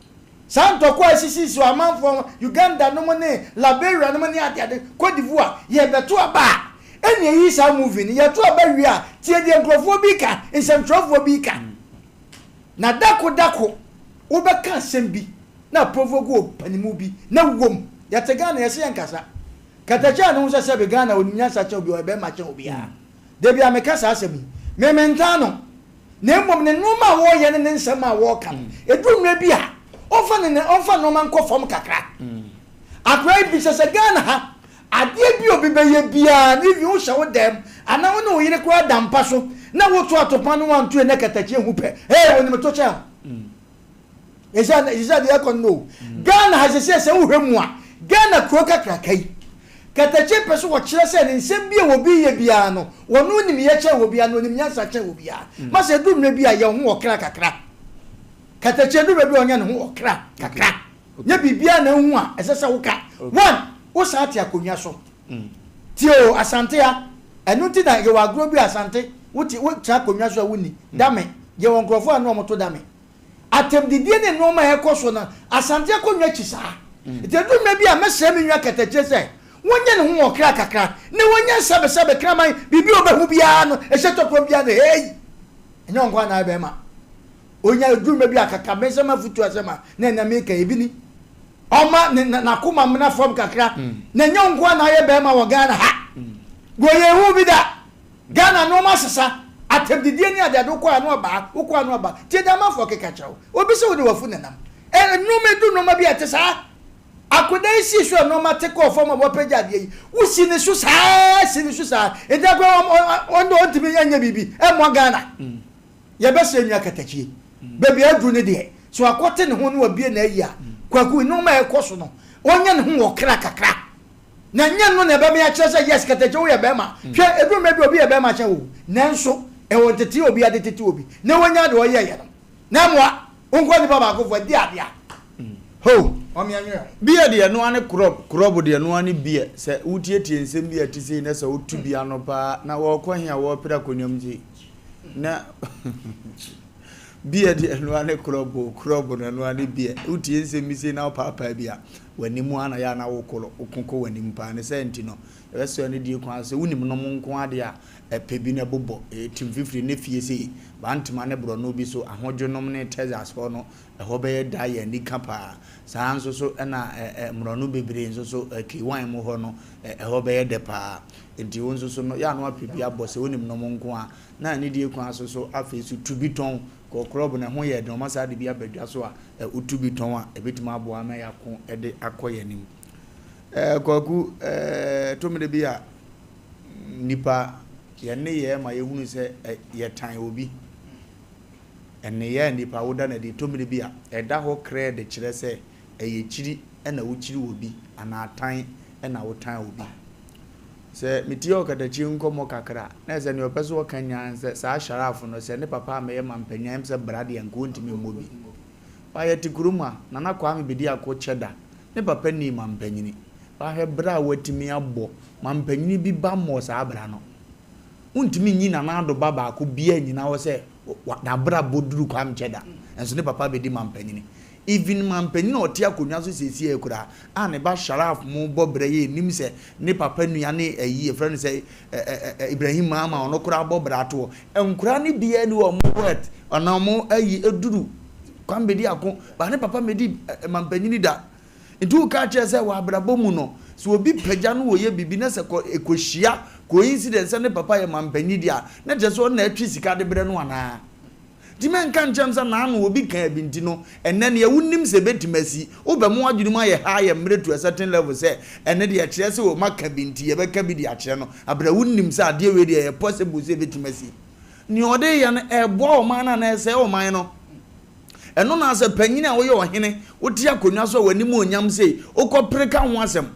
Saa ntɔkwa a ɛsisisisi wɔ amanfoɔ ho, Uganda nom ne Liberia nom ne adeade, Cote d'Ivoire, yɛbɛto aba a ɛna yɛyiyi saa movie no. Yɛto aba wie a, tie deɛ nkurɔfoɔ bi reka, nsɛmtwerɛfoɔ bi reka. Na dako dako wobɛka asɛm bi na aprovoke ɔpanimu bi na wom. Yɛte Ghana yɛse yɛnkasa. Katakyie a ne ho sɛ sɛbe Ghana onim nyansa kyɛn obiara, ɔyɛ bɛɛma kyɛn obiara. Da biara meka saa asɛm yi. Me mentaa no. Na mmom ne nnoɔma a ɔreyɛ ne ne nsɛm a ɔreka no, ɛduru mmerɛ bi a, ɔmfa ne ɔmfa nnoɔma nkɔ fam kakra. Akwadaa yi bisa sɛ Ghana ha, adeɛ bi a obi bɛyɛ biara no, even wohyɛ wo dan mu anaa wo ne wo yere koraa da mpa so na woto atopa no wanto yɛ na katakyie hu pɛ, hey, onim to kyɛn wo. Ɛsɛ sɛ deɛ ɛkɔ no o. Ghana ha sɛsɛ sɛ wohwɛ mu a, Ghana kuro kakraka yi, Katakyie pɛ sɛ ɔkyerɛ sɛ ne nsɛm bi a obi yɛ biara no, ɔno nim yɛ kyɛn obiara na ɔnim nyansa kyɛn obiara. Ma sɛ ɛduru mmerɛ bi a yɛ ho ɔkra kakra. Katakyie ɛduru mmerɛ bi a ɔnyɛ ne ho ɔkra kakra. Nyɛ biribiara na ahu a ɛsɛ sɛ woka. One, wosan te akonnwa so. Tie o, Asante ha, ɛno nti na yɛwɔ agorɔ bi a Asante, wote, wotena akonnwa so a wonni. Dame, yɛwɔ nkurɔfoɔ a ne wɔn to dame. Atɛmdidie ne nnoɔma a ɛrekɔ so no, Asante akonnwa akyi saa. Nti ɛduru mmerɛ bi a mɛsrɛ me nua Katakyie sɛ wɔnyɛ ne ho ɔkra kakra na wɔnyɛ nsɛbesɛbe kraman, biribi a ɔbɛhu biara no, ɛhyɛ tɔkorɔ biara no, hei! Ɛnyɛ wo nko ara na ayɛ bɛrima. Ɔnya ɛduru mmerɛ bi a kakabensɛm afutuo asɛm a na ɛnɛ meka yi, ebi ni. Ɔma ne n'akoma mmena fam kakra na ɛnyɛ wo nko ara na ayɛ bɛrima wɔ Ghana ha. Wɔ yɛnhuu bi da. Ghana nnoɔma asesa, atɛmdidie ne adeade wokɔ ano aba, wokɔ ano aba, tie deɛ amanfoɔ keka kyerɛ wo, obi se wode wafu nenam, ɛ nnoɔma edu nnoɔma bi a ɛte saa, akoda yi sii so a nnoɔma te kɔɔ fam a wapagya adeɛ yi, wosi ne so saa, si ne so saa, nti akora wɔn de ɔntumi nyɛ biribi ɛmmoa Ghana, yɛbɛsrɛ nua katakyie, baabi a aduru no deɛ, sɛ wakɔte ne ho na wabie n'ayi a, Kwaku nnoɔma a ɛkɔ so no, ɔnyɛ ne ho wɔ kra kakra. Na ɛnyɛ ɛno na ɛbɛma yɛakyerɛ sɛ yes kɛtɛkye woyɛ bɛrima. Hwɛ, ɛduru mmerɛ bi a obi yɛ bɛrima kyɛn wo, nanso ɛwɔ ntetee a obiara de tete obi, na wanya deɛ ɔyɛeɛ no. Na mmoa wo nkoa nipa baakofoɔ adi adeɛ a, ho, ɔmmea nwene ho. Beer deɛ ɛno ara ne krɔb, krɔb deɛ ɛno ara ne beer. Sɛ wotietie nsɛm bi a ɛte sei na sɛ woto bi ano paa na wɔrekɔ he a wɔrepere akonnwa mu sei na beer deɛ ɛno ara ne krɔb o, krɔb no ɛno ara ne beer. Wotie nsɛm bi sei na wopaapaa bi a, w'anim ara na yɛ a na wokɔ woko kɔ w'anim paa. Ne saa nti no, yɛbɛsrɛ no die kwan so sɛ wonim nom nko ara deɛ a, ɛpɛ bi na ɛbobɔ tim fifiri ne fie sei, Bantama ne borɔno bi so, Ahodwo nom ne Texas hɔ no, ɛhɔ bɛyɛ da yɛ anika paa. Saa ara nso so na mmorɔno bebree nso so, K-wine mu hɔ no, ɛhɔ bɛyɛ dɛ paa. Nti wo nso so no, yɛ a na woapɛ bi abɔ sɛ wonim nom nko ara. Na anidie kwan so so afei nso tu bi tɔn, kɔ klɔb no, ɛho yɛ den, wɔasan de bi aba dwa so a, Wotu bi tɔn a, ɛbɛtumi aboa ama yɛako de akɔ yɛn anim. Kwaku, ɛtɔ mmerɛ bi a, nnipa, yɛn nneyɛɛ ma yɛhunu sɛ yɛtan obi. Nneyɛɛ a nnipa woda no adi, ɛtɔ mmerɛ bi a, ɛda hɔ krɛɛ de kyerɛ sɛ ɛyɛ kyiri na wokyiri obi anaa tan na wotan obi. Sɛ metie ɔkatakyie nkɔmmɔ kakra a, na ɛsɛ nea ɔpɛ sɛ ɔka nyinaa ne sɛ saa Sharaf no, sɛ ne papa ammɛyɛ mampanyin a, ɛm sɛ bra deɛ anka ɔntumi mmɔ bi. Ba yɛte kurom ha, Nana Kwame Bediako kyɛ da, ne papa nnii mampanyini. Ba hwɛ bra a watumi abɔ, mampanyini bi ba mmɔɔ saa bra no. Wontumi nyi Nana Addo ba baako biara nnyina hɔ sɛ n'abrabɔ duru Kwame kyɛ da, nso ne papa abɛdi mampanyini. Even manpanyin a ɔte akonnwa so seesei koraa a ne ba Sharaf mo bɔ bra yi nnim sɛ ne papa nua ne ayi yɛfrɛ no sɛ ɛ Ibrahim Mahama ɔno koraa bɔ bra toɔ. Nkoraa no biara ni hɔ a ɔmo worth anaa ɔmo ayi aduru Kwame Bediako ba ne papa mmɛdi manpanyini da. Nti wo ka kyerɛ sɛ wɔ abrabɔ mu no sɛ obi pagya no ɔyɛ biribi na sɛ kɔ ɛkɔhyia coincidence sɛ ne papa yɛ manpanyin deɛ a na kyerɛ sɛ ɔno na ɛtwe sika de brɛ no anaa? Nti mɛnka nkyerɛ no sɛ naano obi kaa bi nti no, ɛnnɛ neɛ wonim sɛ ɛbɛtumi asi, wobɛma w'adwene mu ayɛ haa ayɛ mmerɛ to a certain level sɛ ɛno deɛ ɛkyerɛ sɛ o maka bi nti yɛbɛka bi de akyerɛ no, aberɛ a wonim sɛ adeɛ wei deɛ ɛyɛ possible sɛ ɛbɛtumi asi. Nea ɔde reyɛ no, ɛreboa ɔman no anaa ɛresɛe ɔman no? Ɛno na sɛ panyin a woyɛ ɔhene, wote akonnwa so a w'anim onyam sei, wokɔpere ka ho asɛm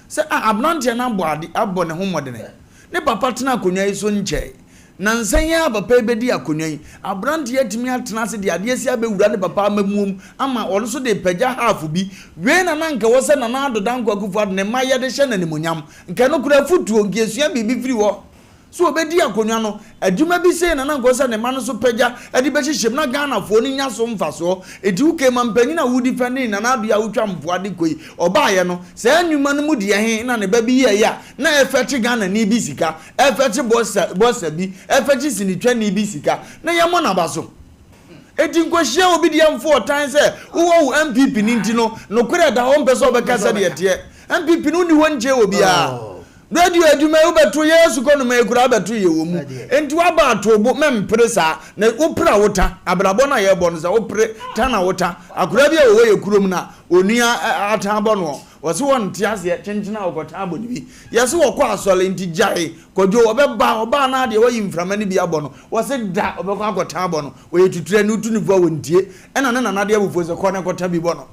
sɛ, ah, aberanteɛ no abɔ ade, abɔ ne ho mmɔdene. Ne papa tena akonnwa yi so nkyɛe. Nnansa yi ara papa yi bɛdi akonnwa yi, aberanteɛ yi atumi atena ase de adeɛ asi abɛwura ne papa amammuom ama ɔno nso de repagya half bi. Wei na na anka ɛwɔ sɛ Nana Addo Dankwa Akufo-Addo ne mma yɛ de hyɛ no animuonyam. Nka ɛno koraa afotuo, nka yɛsua biribi firi hɔ. Sɛ ɔbɛdi akonnwa no, adwuma bi sei na na anka ɛwɔ sɛ ne mma no nso pagya de bɛhyehyɛ mu na Ghanafoɔ no nya so mfasoɔ. Enti wo Kema mpanyin a wo defending Nana Addo yi a wotwa mpoa de kɔ yi, ɔbaeɛ no, saa nnwuma no mu deɛ he na ne ba bi yɛeɛ a na ɛfɛkye Ghanani bi sika, ɛfɛkye bɔsa bɔsa bi, ɛfɛkye sinitwani bi sika, na yɛmmɔ n'aba so. Enti nkɔhyia obi deɛ mfo ɔtan sɛ wowɔ wo NPP no nti no, nokorɛ da hɔ mpɛ sɛ ɔbɛka sɛdeɛ ɛteɛ. NPP no wonni hɔ nkyɛn obiara. Radio adwuma yi wobɛto yɛ sukɔ noma yi koraa wobɛto yɛ wɔ mu. Enti woaba ato bo mɛmpere saa. Na wopere a wota. Abrabɔ no a yɛrebɔ no sɛ wopere ta na wota. Akwadaa bi a ɔwɔ yɛ kurom na onua atan abɔ noɔ. Wɔse wɔnte aseɛ kyenkyen a wɔkɔtaa bɔ no bi. Yɛse wɔkɔ asɔre nti gyae Kwadwo ɔbɛba ɔbaa no ara deɛ wayi mframa no bi abɔ no. Wɔse da ɔbɛkɔ akɔtaa abɔ no. Ɔyɛ tuturani wotu no fo a ɔntie. Ɛna ne nana de abufuo sɛ kɔ na kɔta bi bɔ no.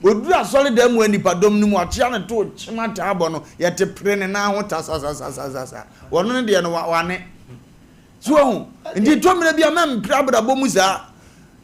Ɔduru asɔredan mu a nnipadɔm no mu akyea no too kyem ataa bɔ no. Yɛte pere ne nan ho tasasasasasa. Ɔno ne deɛ no wane. So wahu? Nti ɛtɔ mmerɛ bi a mɛmpere abrabɔ mu saa.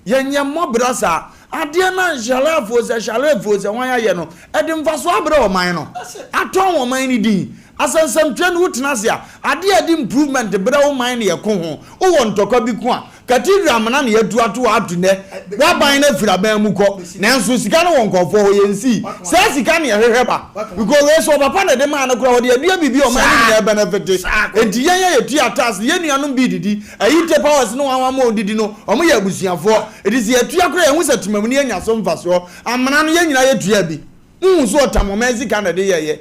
Yɛnyɛ mmɔ bra saa. Adeɛ no a Shalafo sɛ Shalefo sɛ hwan ayɛ no, ɛde mfasoɔ abrɛ ɔman no. Atɔn ɔman no din. Asɛnsɛmtwerɛ no wotena ase a, adeɛ a ɛde improvement brɛ wo man na yɛko ho. Wowɔ ntɔkwa bi ko a, Cathedral amena na yɛatu ato hɔ ato nnɛ. W'aban no afiri aban mu kɔ. Nanso sika no wɔ nkurɔfoɔ hɔ, yɛnsii. Saa sika no yɛhwehwɛ ba. Because wei sɛ ɔpapa na ɛde maa no koraa a, ɔde adua biribi a ɔman no nyinaa bɛnɛfete. Enti yɛn a yɛtua tax no, yɛn nuanom bi redidi. Ayi te powers ne wɔn a wɔama wɔn didi no, wɔn yɛ abusuafoɔ. Enti sɛ yɛtua koraa a, yɛhu sɛ temamuni anya so mfasoɔ. Amena no, yɛn nyinaa yɛtuaa bi. Monhu sɛ ɔtam ɔman sika na ɛde yɛeɛ.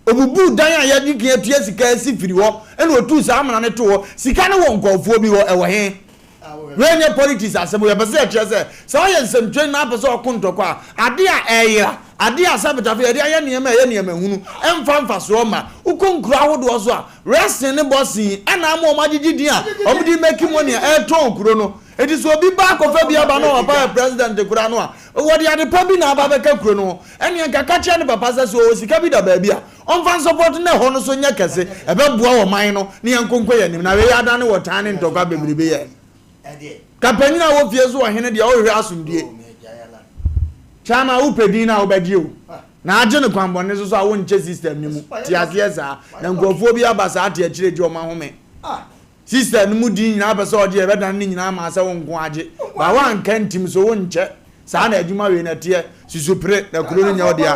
Ɔbubuu dan a yɛadi kan atua sika asi firi hɔ, ɛna ɔtuu saa amena no too hɔ. Sika no wɔ nkurɔfoɔ bi hɔ, ɛwɔ he? Wei nyɛ politics asɛm o, yɛpɛ sɛ yɛkyerɛ sɛ, sɛ woyɛ nsɛmtwerɛni na wopɛ sɛ ɔko ntɔkwa a, adeɛ a ɛreyera, adeɛ a sɛbetafo yɛde ayɛ nneɛma a ɛyɛ nneɛma hunu, ɛmfa mfasoɔ mma. Wokɔ nkuro ahodoɔ so a, wrestling ne boxing yi ɛna ama wɔn agyegye din a wɔn de make money a ɛretɔn kuro no. Enti sɛ obi ba akɔfa bi aba na ɔba yɛ president koraa no a, wɔde ade pa bi na aba abɛka kuro no ho. Ɛnneɛ nka ka kyerɛ ne papa sɛ sɛ ɔwɔ sika bi da baabi a, ɔmfa nsɔpɔto na ɛhɔ no so nyɛ kɛse. Ɛbɛboa ɔman no na yɛnko nkɔ yɛn anim. Na wei adane ɔtan ne ntɔkwa bebrebe yɛ. Ka panyin a ɔwɔ fie so ɔhene deɛ ɔhwehwɛ asomdue. Kyama wopɛ din no a wobɛgye o. Na agye no kwanbɔne so so a wonkyɛ system no mu. Te aseɛ saa. Na nkurɔfoɔ bi aba saa te akyire gye wɔn ahome. System no mu din nyinaa pɛ sɛ ɔgye yɛbɛdane ne nyinaa ama sɛ wo nko agye. Ba woanka ntim so wonkyɛ. Saa na adwuma wei no ɛteɛ. Susu pere na kuro no nyɛ wo dea.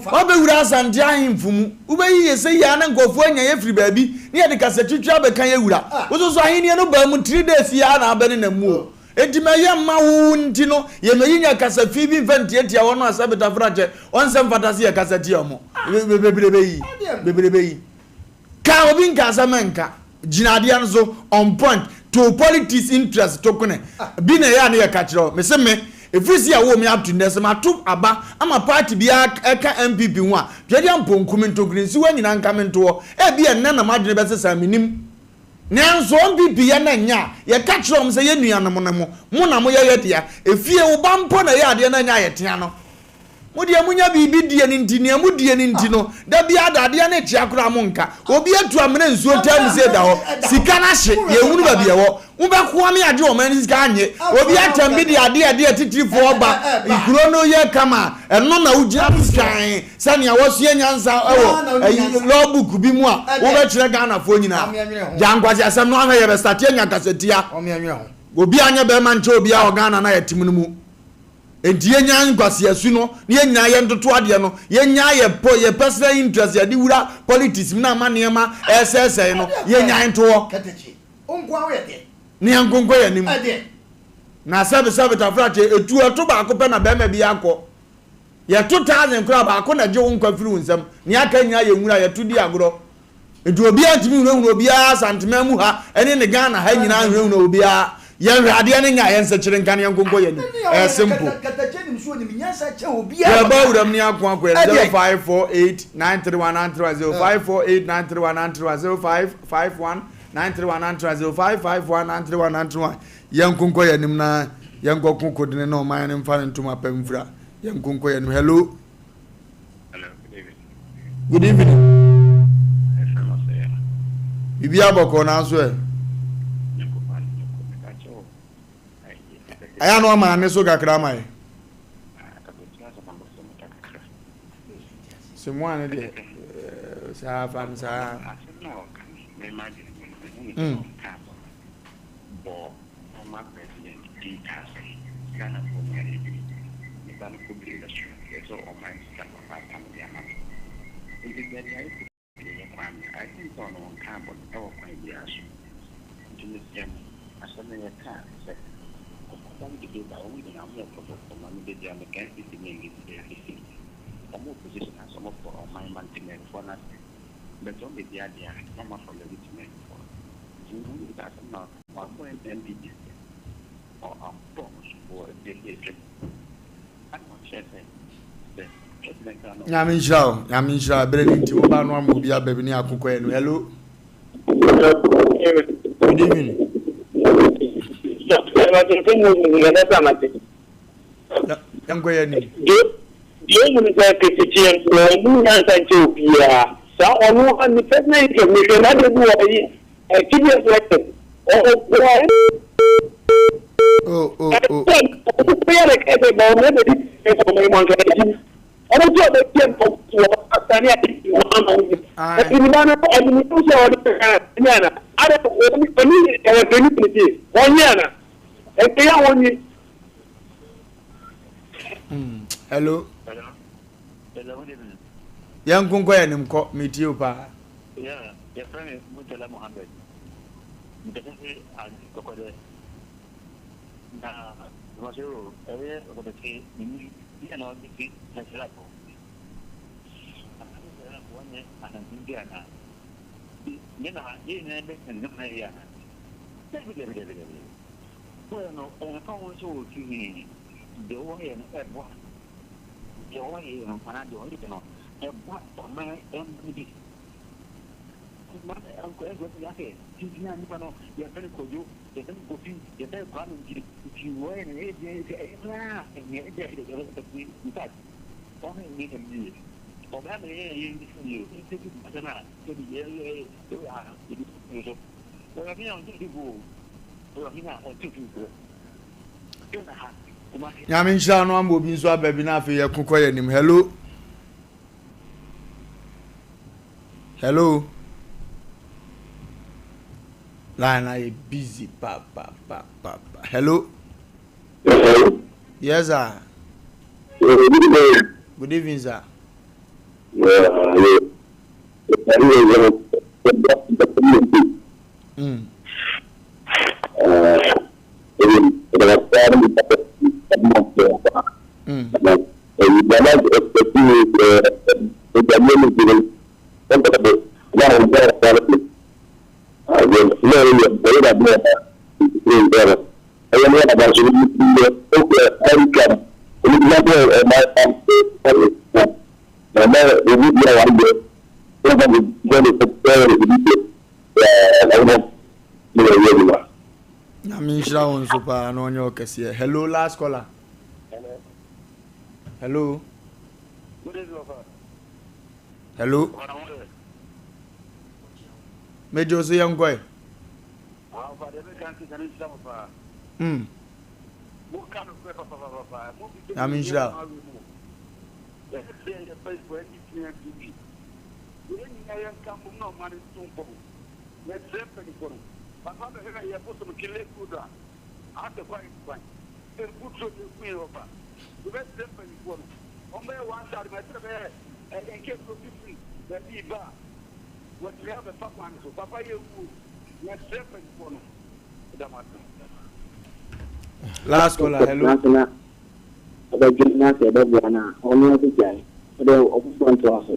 Woabɛwura Asante ahemfo mu. Wobɛyi yɛ sɛ yi ara na nkurɔfoɔ anya yɛ firi baabi ne yɛde kasatwitwi abɛka yɛ wura. Wo nso so ahennie no baa mu 3 days yi ara na abɛnenam mu o. Enti ma yɛ mma wo nti no yɛ ma yi nya kasa fi bi nfa ntiatia wɔn a sɛ betafra kyɛ wɔn sɛ mfata se yɛ kasa tia wɔn. Bebrebe yi, bebrebe yi. Ka obi nka asɛm nka. Gyina adeɛ no so on point. To politics interest to kone. Bi na ɛyɛ a ne yɛ ka kyerɛ wo. Me se me, ɛfiri se yɛ woo me up to nnɛ sɛ mato aba ama party biara ɛka NPP ho a, Tweaduam Mponku me ntokiri nsiwa nyinaa nka me ntoɔ. Ebia nnɛ na m'adwene bɛsesa mennim. Nanso NPP yɛ na ɛnyɛ a, yɛka kyerɛ wɔn sɛ yɛn nuanom no mo, mo na moyɛ yɛ dea. Efie, wo ba mpo na ɛyɛ adeɛ na ɛnyɛ a yɛtea no. Mo deɛ monya biribi die no nti, nea modie no nti no, da biara da adeɛ no rekyea koraa monka. Obi atu amena nsuo taa mu sei da hɔ, sika no ahye, yɛnhunu baabi ɛwɔ. Mobɛkoa me agye ɔman no sika annye. Obi atɛm bi de adeɛ a ɛde atitirifoɔ ba kuro no yɛ kama a, ɛno na wogyina so twann sɛ nea wasua nyansa wɔ ayi law book bi mu a wobɛkyerɛ Ghanafoɔ nyinaa. Gyaa nkwaseasɛm no ahwɛ yɛbɛstate anya kasatia. Obiara nyɛ bɛrima nkyɛ obiara wɔ Ghana no a yɛte mu no mu. Enti yɛnyaa nkwaseasu no na yɛn nyinaa yɛntoto adeɛ no, yɛnyaa yɛ pɔ yɛ personal interest yɛde wura politics mu na ama nneɛma ɛresɛesɛe no, yɛnyae nto hɔ. Ne yɛn nko nkɔ yɛn anim. Na sɛbe sɛbe tafrakye, etuo ɛto baako pɛ na bɛrima bi akɔ. Yɛto thousand koraa baako na ɛgye wo nkwa firi wo nsam. Nea aka nyinaa yɛ nwura yɛto di agorɔ. Nti obiara ntumi nhunahuna obiara Asanteman mu ha ɛne ne Ghana ha nyinaa nhunahuna obiara. Yɛnhwɛ adeɛ no nyɛ a yɛnsekyere nka ne yɛnko nkɔ yɛn anim. Ɛyɛ simple. Yɛbɔ awuram ne ako akɔ yɛn 0548 931 931 0548 931 931 0551. 931 931 0551 931 931 Yɛnko nkɔ yɛn anim na yɛnkɔko kodene na ɔman no mfa ne ntoma pa mfira. Yɛnko nkɔ yɛn anim. Hello. Hello, good evening. Good evening. Biribi abɔkɔ nanso ɛ. Ɛyɛ na ɔma ne so kakra ma yɛ. Sɛ mu ano deɛ saa fa no saa. Mm. Bɔ former president din kaa sɛ Ghanafoɔ nyinaa yɛ bi ne ba no kɔ bie bɛsoro yɛ sɛ ɔman sika papa apam de ama no nti sɛ deɛ ayɛ deɛ yɛ kwan no I think sɛ ɔno ɔnkaa bɔne ɛwɔ kwan biara so nti mesrɛ mo asɛm no yɛ kaa sɛ ɔkɔba no dede ba wɔn nyinaa wɔn yɛ nkurɔfoɔ ma me da biara meka NPP ne NDC they are the same wɔn opposition asɛ wɔn pɛ ɔman ma ntemanmufoɔ no asɛm but wɔn bɛdi adeɛ a na wɔn afa baabi temanmufoɔ no. Nyame nhyira wo, Nyame nhyira wo. Berɛ no nti wo ba no ama obi aba bi ne akokɔ yɛ no. Hello. Good evening. Yɛnkɔ yɛ anim. Deɛ ɔhu ne sɛ ketekyeɛ no ɔmu nyansa nkyɛ obiara saa ɔno ne personal interest mehwɛ n'adeɛ bi wɔ ayi TBS record ɔboa Oh, oh, oh. ɔyɛ ne kɛsɛ ba ɔno ɛbɛdi nkɔmɔ yi mu anka akyi ɔno nso ɔbɛtie nkɔmɔ wɔ asane a ɛdi wɔn ama wo ɛdi ne ba no ɛdi ne sɛ ɔde ɛnyɛ ana ada ɔni ɛwɔ sɛ ne tie ɔnyɛ ana ɛsɛ yɛ wɔnyi. Hello. Hello, good evening. Yɛn nko nkɔ yɛn nim kɔ metie o paa. Yeah, yɛfrɛ me Murtala Mohammed. Mekasa fi Kɔkɔdɛ. Na mase o, ɛyɛ ɔkɔdɛte meni bi na ɔde fi Sɛsɛlafo. Sɛsɛlafo wɔnyɛ asante bi ana? Ne na yɛn nyinaa bɛ nsɛm na yɛ ana? Dabi dabi dabi dabi. Wɔyɛ no ɛmfa ho sɛ wɔfi he, deɛ wɔyɛ no ɛboa. Deɛ wɔyɛ no anaa deɛ ɔyɛ no ɛboa ɔman ɛmma bi. Nipa no yɛfrɛ no Kojo, yɛfrɛ no Kofi, yɛfrɛ no Kwame nti nti wɔyɛ no ɛyɛ deɛ sɛ ɛyɛ koraa ɛnyɛ ɛdeɛ ɛdeɛ ɛdeɛ in fact wɔn nyɛ ɛm yie ɔbɛn mi yɛ yɛ yɛ yie nti ti asɛm a ɛbi yɛ yɛ yɛ yɛ ha ebi nso wɔyɛ ɔhene a ɔnte fi go wɔyɛ ɔhene a ɔnte fi go ɛna ha Kumasi. Nyame nhyira no ama obi nso aba bi na afei yɛko kɔ yɛn anim. Hello. Hello. Line ayɛ busy pa pa pa pa pa. Hello. Hello. Yes sir. Good evening sir. Mm. Mm. Nyame nhyira wo nso paa na ɔnyɛ ɔkɛseɛ. Hello last caller. Hello. Hello. Mejo so yɛn kɔɛ. Mm. Nyame nhyira wo. Last caller, hello. Nanso na ɔbɛdwene na sɛ ɛbɛboa no a, ɔno nso gyae. Ɔde ɔfoforɔ ntoa so.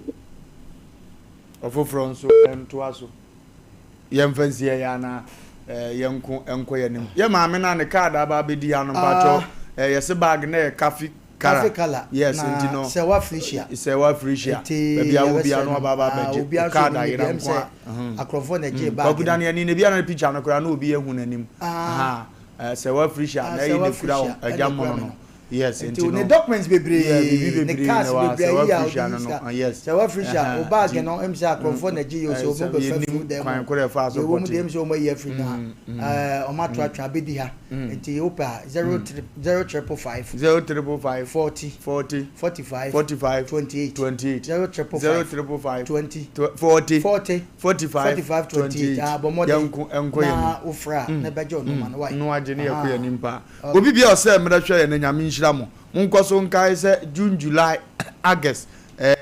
Ɔfoforɔ nso ntoa so. Yɛmfa nsi ɛyɛ anaa yɛnko nkɔ yɛn anim. Yɛ maame no a ne kaad aba abɛdi ha no mpakyɛw yɛse bag na yɛ kafi. Cafe Colour. Yes, Na nti no. Sɛwa Felicia. Sɛwa Felicia. Nti Baabi a wɔ yɛbɛsrɛ biara no. no aba aba Ah, abɛgye. obiara Wo nso card ɔnim ayera bi, ɛm nko sɛ a. Mhm. akorɔmfoɔ na ɛgyee bag Kwaku no. Daniel ni na ebi a na picture no koraa na obi ahu n'anim. Ah. Aha. Eh, Sɛwa Felicia Ah, na ɛyi Sɛwa na ekura Felicia, wɔn ɛna agya ekura mono me no. no. Yes, Nti nti ne no. documents bebree, Yeah, biribi ne bebree cars na ɛwɔ ha. bebree Sɛwa ayi a Felicia ɔde no yi no. sika. Ah, yes. Sɛwa Felicia, Ɛhɛn, wo bag nti no, ɛm sɛ akorɔmfoɔ na ɛgye yi o, sɛ eh, wɔn sɛ bɛfa yɛnim firi dan kwan mu. korɔ ɛfaa so Deɛ ɛwɔ mu pɔtee. deɛ ɛm sɛ wɔn ayi afiri mu a, ɛɛ, wɔn ato atwe abɛdi ha. Nti wopɛ a, 0 0555. 0555. 40. 40. 45. 45. 28. 28. 0555. 0555. 20. 40. 40. 45. 45 28. 28. Ah, bɔ mmɔden. Yɛnko ɛnkɔ yɛn Na mu. wofrɛ a, na ɛbɛgye wo nɔma no. Why? No agye ne yɛkɔ Aha. yɛn anim paa. Obi bia ɔsɛ mmerɛ hwɛ yɛn no Nyame nhyira mo. Monkɔ so nkae sɛ June, July, August, eh,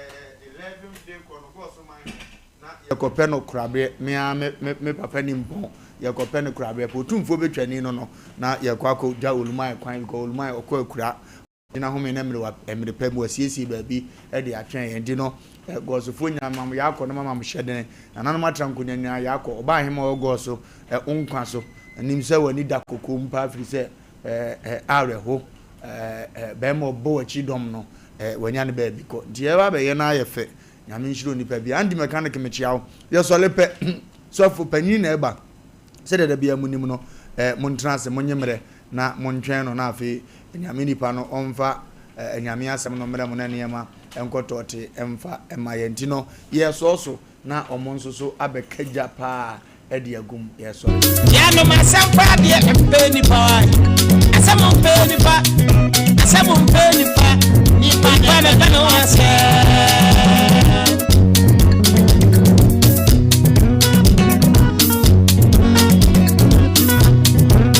11 de kɔ no kɔɔ so man no na yɛkɔpɛ no koraberɛ. Me ara me me me papa nimpɔn yɛkɔpɛ no koraberɛ pɛ Otumfoɔ bɛtwani no no na yɛkɔ akɔ gya Olumae kwan because Olumae ɔkɔ akura gyina home na mmerɛ mmerɛ pɛ mu wasiesie baabi de atwɛn yɛn nti no eh, gɔɔsofoɔ nyinaa ma mo yɛakɔ no mama mo hyɛdene nananom atra nkonnwa nyinaa yɛakɔ ɔbaa ahema ɔwɔ gɔɔso eh, wo nkwa so nim sɛ w'ani da kokoom paa firi sɛ eh, eh, awerɛho eh, eh, bɛrima ɔbɔ w'akyi dɔm no eh, wanya ne baabi kɔ nti yɛba bɛyɛ no ayɛ fɛ. Nyame nhyira onipa biara. Andy mechanic mekyea wo. Yɛsɔre pɛ sɔfo panyin na ɛba. Sɛdeɛ da biara monim no, eh, montena ase, monye mmerɛ na montwɛn no na afei Nyame nipa no ɔmfa eh, Nyame asɛm no mmerɛ mo na nneɛma nkɔ tɔɔte mfa mma yɛn. Nti no, yɛsɔɔ so na ɔmo nso so abɛka gya paa de agu mu. Yɛsɔre. Yɛnom asɛm paa deɛ ɛmpɛ nipa wae.